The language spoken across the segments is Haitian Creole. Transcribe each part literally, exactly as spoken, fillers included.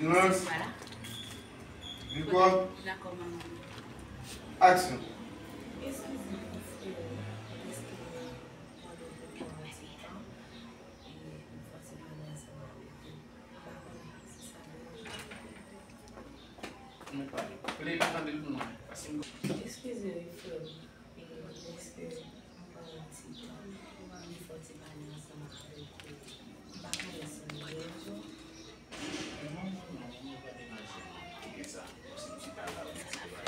Silans. Record. Action. Eskize m, frè, èske mwen mande w pou yon ti tan, e m fè yon ti pale ansanm avèk ou. M pa konnen si sa deranje w. Mwen pale. Play pa tande l pou mwen. Pase m. Eskize wi, frè m. E èske m pran yon ti tan pou m fè yon ti pale ansanm avèk ou? M pa konnen si m deranje w. Non, non, non, ou pa deranje m. Ou gen sa, ou se m chita la, ou di se pa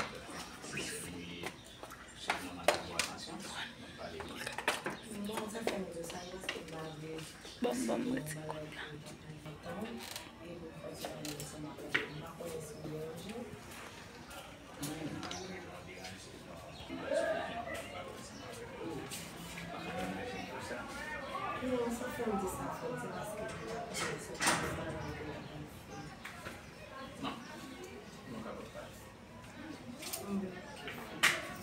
se sèl ou ye, chak moman ta pou atansyon, nou pale wi. Bon, sa fè m di sa, paske m pa vle Bon, bon, mwen ti bagay pou antan, e pou fè ti bagay ansanm avèk ou. M pa konnen si m deranje w. Non, sa fè m di sa, frè m, se paske m pa konnen se pa yon bagay ke m ap fè. Non, nou kapab pale.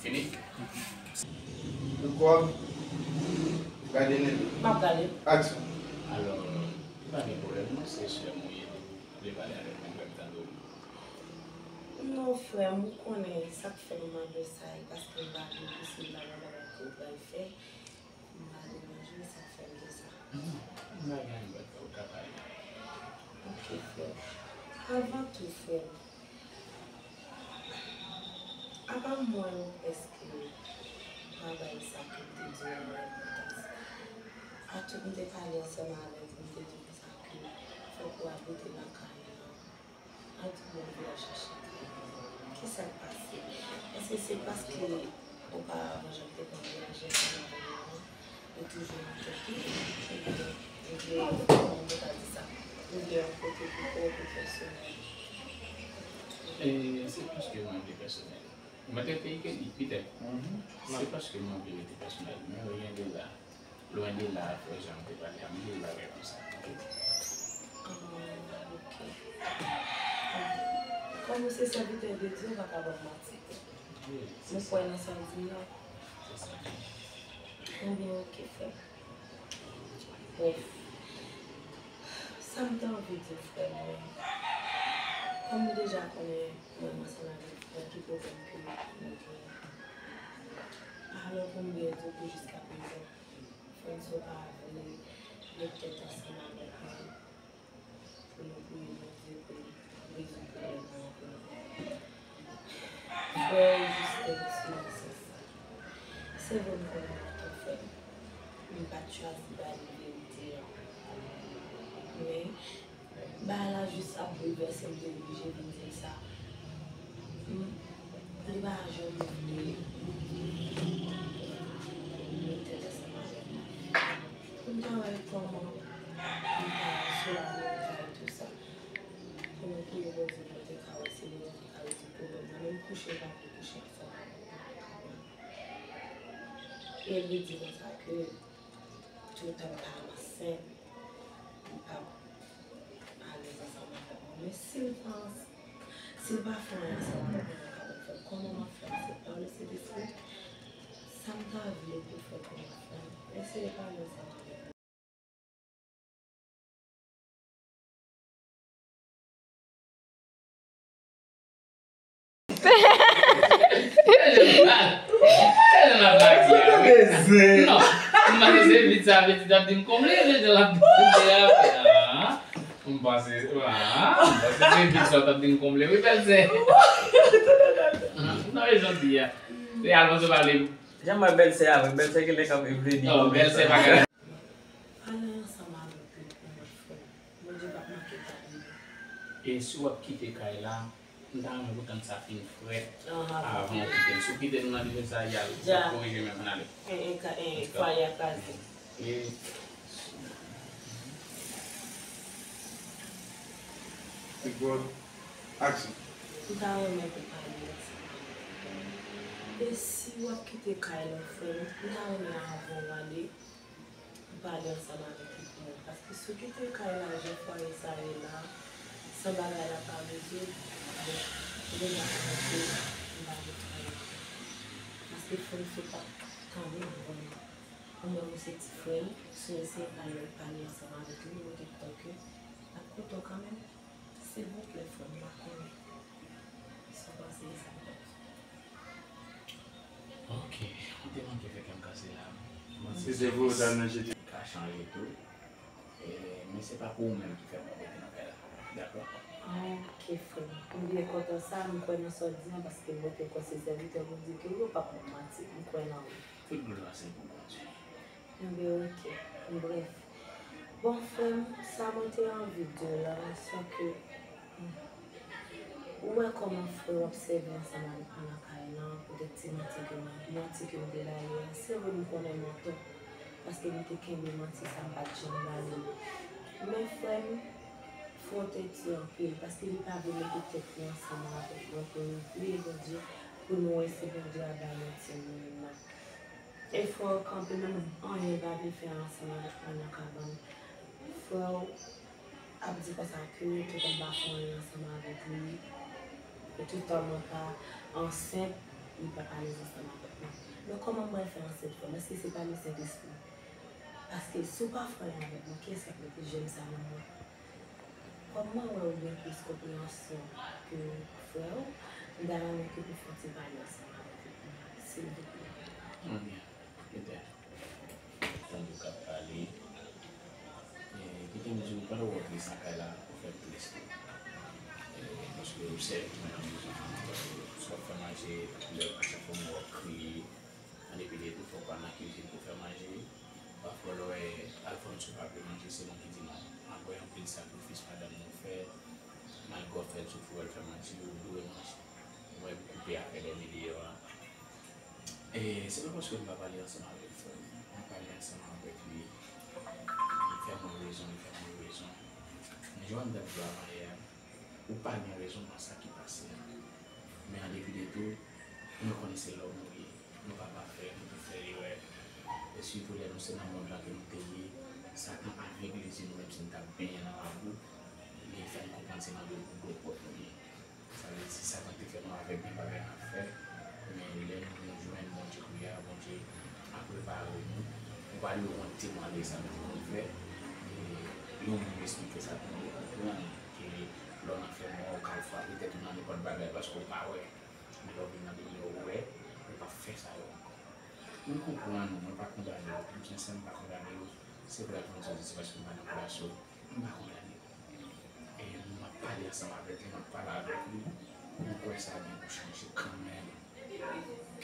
Fini? Ou kòb, gade nèg. M ap gade. Aksyon. Alò, pa gen pwoblèm, non, se sè m ou ye. Vle pale avèk mwen, frè m, tande w. Non, frè m, ou konnen sa k fè m mande w sa, e paske m pa vle pou si m pa gen bagay ke w pral fè, m pa deranje w, sa k fè m di sa. Non, m pa gen anyen m pral fè, ou ka pale. Ok, frè m. Avan tou, frè m, apa m wè w prèske pa bay sa ke m te di w nan enpòtans. Atout m te pale ansanm avèk ou, m te di w konsa ke fòk ou abite nan kay lan. Atout mwen vin al chache kay lan. Kisa k pase? Èske se paske oparavan jan m te konn vwayaje ansanm avè w an, ou toujou nan tèt ou, oubyen ou vle, kòman m te ka di sa, ou vle yon kote pou kò w, pou pèsonèl? E, se paske mwen vle pèsonèl. Mwen te, te, te di, petèt, se paske mwen vle rete pèsonèl, men lwen de la. Lwen de la, frè Jan, m te pale a, m di l bagay konsa, ok? Ah, ok. Kòm ou se sèvitè de Dye, ou pa ka ban m manti. M kwè nan sa w di m nan. Se sa. Ebyen, ok, frè m. Brèf, sa m te anvi di w, frè m, kòm ou deja konnen, mwen, mwen ansanm avèk frè m, ki pwoblèm ke nou genyen. Alò, pou m byen di w, pou jiskaprezan, Frè m, si w pa vle met tèt ansanm avèk mwen pou nou priye Bondye pou l rezoud pwoblèm nan pou nou. Frè, jis tèt sou nan sans sa. Se vre m konnen w te frè m. M pa t chwazi ba li verite an. Men, bagay la jis ap boulvèse m, m te oblije vin di l sa. M, li pa janm vle met tèt ansanm avèk mwen. Pou m ta wè kòman m ta sou la menm kay tou sa. Pou nou priye Bondye, Bondye ka wè si Bondye te ka rezoud pwoblèm nan. Men m kouche, m pa vle kouche ansanm avèk mwen nan kay la. E li di konsa ke toutan m pa ansent, m p ap alèz ansanm avèk mwen. Men si l pa, si l pa fè anyen ansanm avèk mwen nan kay la, m ap fè l. Kòman m ap fè l? Se pa le Sentespri. Sa m ta vle pou fè pou m ap fè l. Eseye pale ansanm avèk mwen. Tèlman lage a, wi. Non, m panse se vit sa, vit sa t ap di m konble, se jan l ap di a. M panse, ah, m panse se vit sa t ap di m konble, wi, bèlsè. Non, e jan di a. Se al panse pale. Jan m wè bèlsè a, wi, bèlsè genlè k ap vle di konble. Non, bèlsè pa ka. Pale ansanm avèk yo pou mwen, frè m. Bondye p ap manke pale nou. E si w ap kite kay la, m ta renmen pou tann sa fin frèt avan w kite m. Si w kite m nan nivo sa, y al, w ap korije men ann ale. E, e, ka- e, fwaye a kraze. E, Record. Action. M ta renmen pou pale ansanm avèk ou. E si w ap kite kay la, frè m, m ta renmen avan w ale, pale ansanm avèk li pou mwen. Paske si w kite kay la, jan fwaye sa ye la, san bagay la pa rezoud, bon, ou deja konnen ke m pa vle travay avè w. Paske frè m, si w pa t tande m vrèman, ou menm ou se ti frè m, si w eseye pale, pale ansanm avèk li, mwen te kwè ke l ap koute w kanmenm. Silvouplè, Si se vre, w ta nan jete. Ka chanje tou. E, men se pa pou ou menm ki fè m mete nan kay la. Dakò? Ok, frè m. M byen kontan sa, m kwè nan sa w di an, paske mwen te kwè se sèvitè Bondye ke w ye, w p ap ban m manti, m kwè nan ou. Tout glwa se pou Bondye. Enben, ok. Brèf. Bon, frè m, sa mwen te anvi di w la, se ke, hmm, ou wè kòman frè w ap sèvi ansanm avèk mwen nan kay lan, poutèt ti manti ke mwen, manti ke m te ba li a. Se vre, m konnen m antò, paske m te kenbe manti sa, m pa t janm ba li. Men, frè m, fò w te di anpil, paske li pa vle mete tèt li ansanm avèk mwen pou nou priye Bondye, pou nou wè si Bondye a ba nou timoun nan. E frè w kanpe menm anyen pa vle fè ansanm avèk mwen nan kabann. Frè w ap di konsa ke toutan m pa fè anyen ansanm avèk li, e toutan mwen pa ansent, li p ap alèz ansanm avèk mwen. Men kòman m pral fè ansent, frè m? Èske se pa le Sentespri? Paske si w pa fè anyen avèk mwen, kiyès k ap mete jèm sa nan mwen? Kòm mwen wè ou gen plis konpreyansyon ke frè w, m ta renmen ke pou fè yon ti pale ansanm avèk ou, silvouplè. Ebyen, petèt, tande w k ap pale, e, kite m di w, pandan w ap desann kay la, ou fè m tris tou. E, paske ou sèvi mwen nan mezon an, paske swa w fè manje, lè a chak fwa m wè w ap kriye, an depi de tou fò w pa nan kizin pou fè manje. Pafwa lè w wè Alphonso pa vle manje, se mwen ki di non. Malgre anpil sakrifis madanm mwen fè, malgre w fè l soufri, w al fè manje, ou dwe manje. Ou wè m koupe afè dòmi deyò a. E se pa paske m pa pale ansanm avèk frè m. Mwen pale ansanm avèk li. Li fè mwen rezon, li fè mwen rezon. Men jan w ap gade yo avan yè a, ou pa gen rezon nan sa ki pase a. Men an depi de tou, nou konnen se lòm nou ye. Nou pa pafè, nou tout fè erè. E sitou lè nou se nan mond lan ke nou te ye, Satan avegle zye nou, menm si n t ap benyen nan labou, li fè n konprann se nan dlo, dlo pwòp nou ye. Sa vle di, Satan te fè nou avèg nan bagay n ap fè, men lè nou vin jwenn Bondye kounye a, Bondye ap repare nou. Ou pa dwe wont temwaye sa nou te konn fè. E yon moun esplike sa pou nou konprann ke lè w nan fè mò, ou ka al frape tèt ou nan nenpòt bagay paske w pa wè. Men lè w vin nan limyè, ou wè, ou p ap fè sa yo ankò. Mwen konprann ou, mwen pa kondane w. Pou m sensè, m pa kondane w. Se vre, Alphonso di se paske m pa nan plas ou. M pa kondane w. E m ap pale ansanm avèk li, m ap pale avèk li. Mwen kwè sa gen pou chanje kanmenm.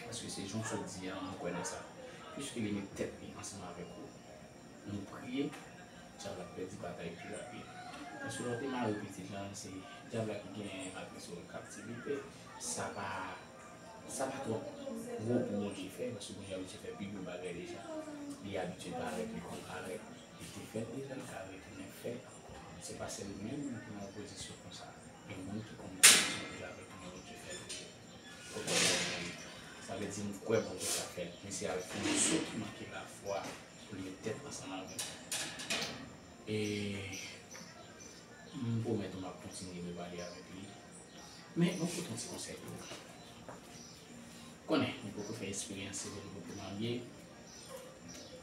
Paske se jan w sot di an, mwen kwè nan sa. Piske li met tèt li ansanm avèk ou, nou priye, dyab la ap pèdi batay pi rapid. Paske lè w te mare pitit lan, se dyab la ki genyen malgre se yon kaptivite. Sa pa, sa pa twòp gwo pou Bondye fè, paske Bondye abitye fè pi gwo bagay deja. Li abitye parèt, li konn parèt. Li te fè l deja, li ka retounen fè l ankò. Se pa sèl ou menm ki nan yon pozisyon konsa. Gen moun ki konn nan pozisyon deja, retounen Bondye fè l. Ou konprann? Sa vle di m kwè Bondye ka fè l. Men se Alphonso ki manke lafwa pou l met tèt ansanm avèk mwen. E m pwomèt ou m ap kontinye repale avèk li. Men mwen pote yon ti konsèy pou ou. Konnen, nou poko fè esperyans se lè nou poko marye.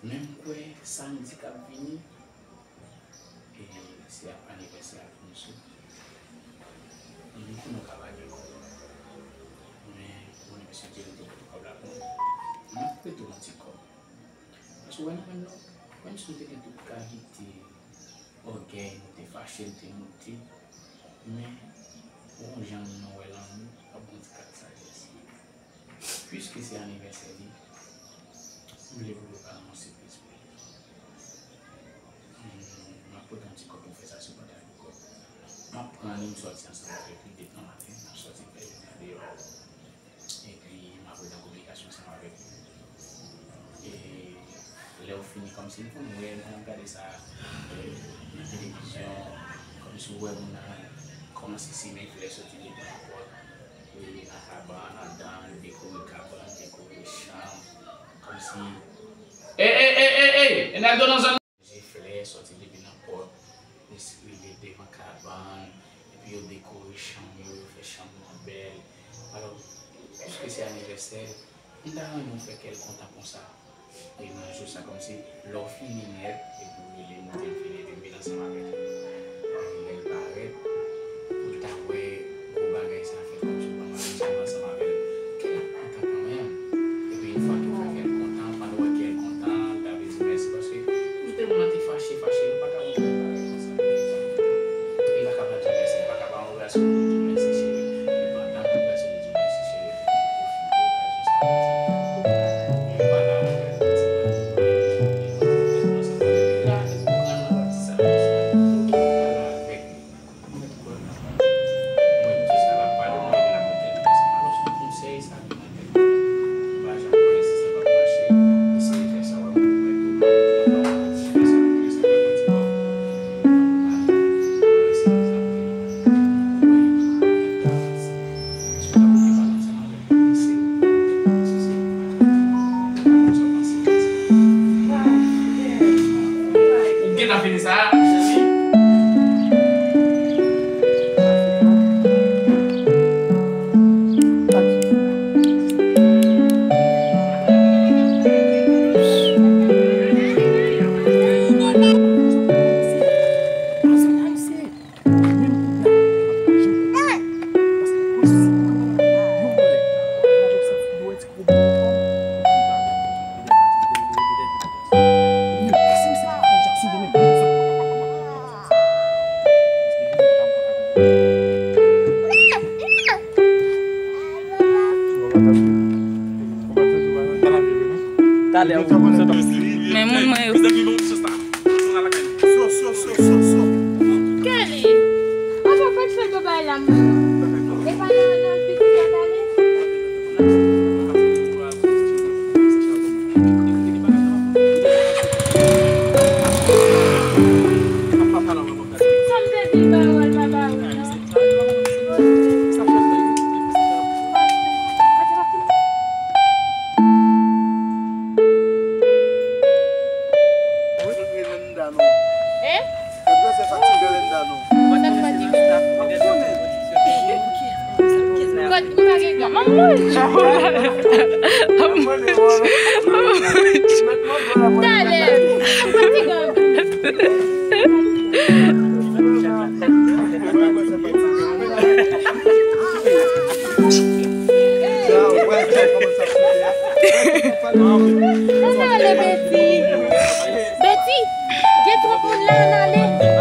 Men m kwè samdi k ap vini, e se ap anivèsè Alphonso. Nou konnen w ka pa gen kòb. Men, konnen mesye Jerry te pote kòb la pou nou. M ap prete w yon ti kòb. Paske w wè nou menm non, menm si nou te gen tout kalite ògèy, nou te fache, nou te moute, men, yon jan nou wè lanmou, ap bon ti kat sajès. Piske se anivèsè li, m vle pou yo pa nan yon sipriz pou li. Hmm, m ap pote yon ti kòb pou fè sa sou pòtay pou kòb. M ap pran li, m sòti ansanm avèk li depi maten, m ap sòti fè jounen deyò. Epi, m ap ret an kominikasyon ansanm avèk li. E lè w fini, kòmsi m konn wè, m konn ap gade sa, e, nan televizyon, kòmsi w wè moun nan kòmanse simen flè soti depi nan pòt, e, nan kabann, anndan, dekore kabann, dekore chanm, kòmsi. Ey, ey, ey, ey, ey! Enaldo nan zòn! Manje flè sòti depi nan pòt, rive devan kabann, epi yo dekore chanm yo, yo fè chanm nan bèl. Alò, piske se anivèsè, m ta renmen w fè kè l kontan konsa. E nan jou sa, kòmsi, lè w fini nèt, epi w rele m, ou di m fini, epi m vin ansanm avèk li. Epi lè l parèt, pou l ta wè gwo bagay sa fèt, kòmsi w pran bagay sa ansanm avè l. Kè l ap kontan kanmenm. Epi yon fwa ke w fè kè l kontan, pandan w wè kè l kontan, l ta vle E pa nan, nan pitit la t ale? Sa m te di l ba ou, l pa ba ou, non. Hein? Sa k fatige? Kot ou pa gen kòb? Manman. Talè. Sa k fatige? Ann ale, Betty. Betty, gen twòp moun la, ann ale.